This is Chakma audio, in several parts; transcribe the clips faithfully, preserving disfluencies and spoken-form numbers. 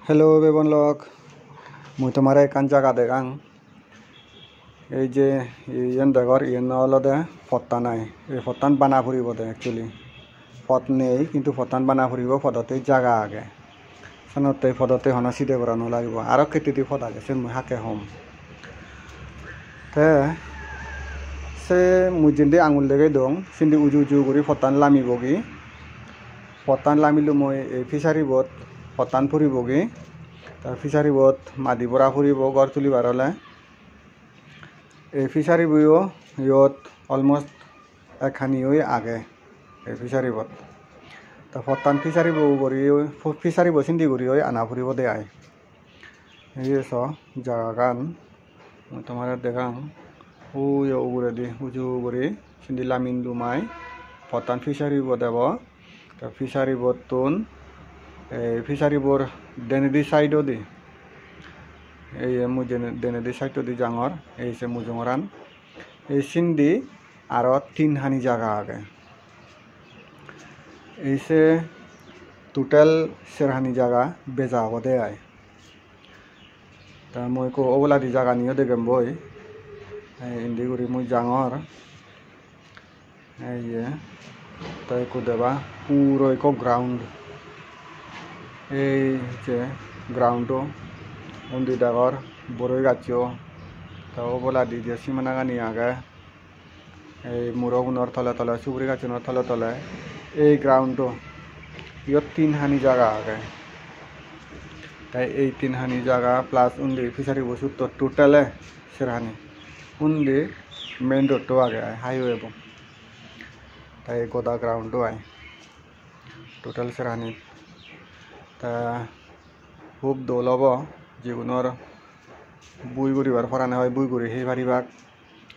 Hello bebon lok, mui tomare ekkan jaga degang. Ei je iyen degor, iyen olode pottan ai. Ei pottan bana puribode actually. Pot nei, hintu pottan bana puribo, podotte jaga age. Senotte podotte hono side gora no lagibo. Aro hittedi pot age, sen mui hakke hom. Te se mui jindi angul degei dong, sindi uju uju guri pottan lamibogi. Pottan lamilumoi ei fishery bot pottan puribogi. Te fishery bot madi bora puribo ghor tulibar ole. Ei fishery boyo iyot almost ekkaniyoi age ei fishery bot. Te pottan fishery bo ugureyoi, fishery bo sindi guriyoi ana puribode ai. Ei je so jagagan mui tomare degang, uyo uguredi uju guri sindi lamin lumai pottan fishery bot ebo. Te fishery bottun, ei fishery bor denedi side odi, ei mui dene-, denedi side odi jangor, ei se mujungoran, ei sindi aro tin hani jaga age. Ei se total ser hani jaga beja obode ai. Te mui ekko oboladi jaganiyo degem boi. Ei indi guri mui jangor. Ei ye. Te ekko deba puro ekko ground. Ei je ground-o undi degor boroi gaccho. Te oboladi je simanagani age. Ei murogunor tole tole, suguri gacchunor tole tole ei ground-o, iyot tin hani jaga age. Te ei tin hani jaga plus undi fishery bo sutto total-e ser hani. Undi main road-to age ai, highway bo. Te ei goda ground-o ai. Total ser hani. Te hub dol obo, jigunor bui guribar porane hoi bui guri hei paribak,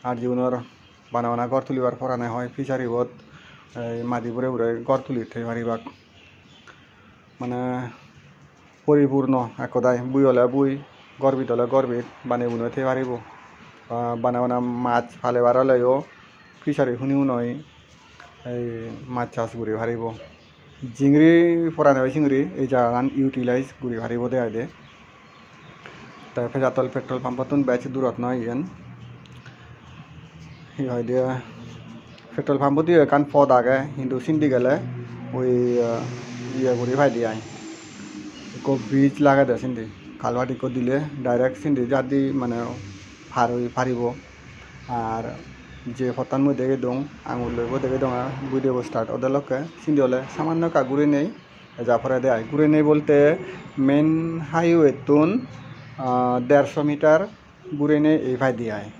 ar jigunor bana bana ghor tulibar porane hoi fishery bot, ei madi bure bure ghor tuli thei paribak. Mane poripurno ek hodai, bui ole bui, ghor bit ole ghor bit banei bunei thei paribo. Ba bana bana mach palebar oleyo fishery huni hunoi ei mach chas guri paribo. Jingiri porane oi singiri ei jagagan utilize guri paribode ai de. Te Pejatol petrol pump-ottun bej durot noi iyen. Hi hoide, petrol pump-ot ekkan pot age, hintu sindi gele oi, eh, iye guri paide ai. Ekko bridge lagede sindi. Culvert ekko dile direct sindi jadi mane par oi paribo. Ar je pottan mui degei dong, angul loi bo degei dong, ah, video bo start ode lokke, sindi ole samanno ekka gurinei eja porede ai. Gurinei bolte main highway-tun, ah, derso meter gurinei ei paide ai.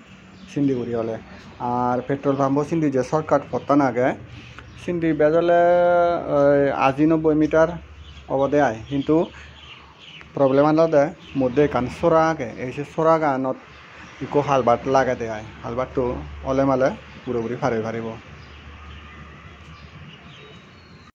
Sindi guri ole. Ar petrol pump-o sindi je shortcut pottan age, sindi bej ole, oi, aji nobboi meter obode ai. Hintu problem olode moddhe ekkan sora age, ei se soraganot ikko culvert lagede ai, culvert-to ole male puro puri par oi paribo.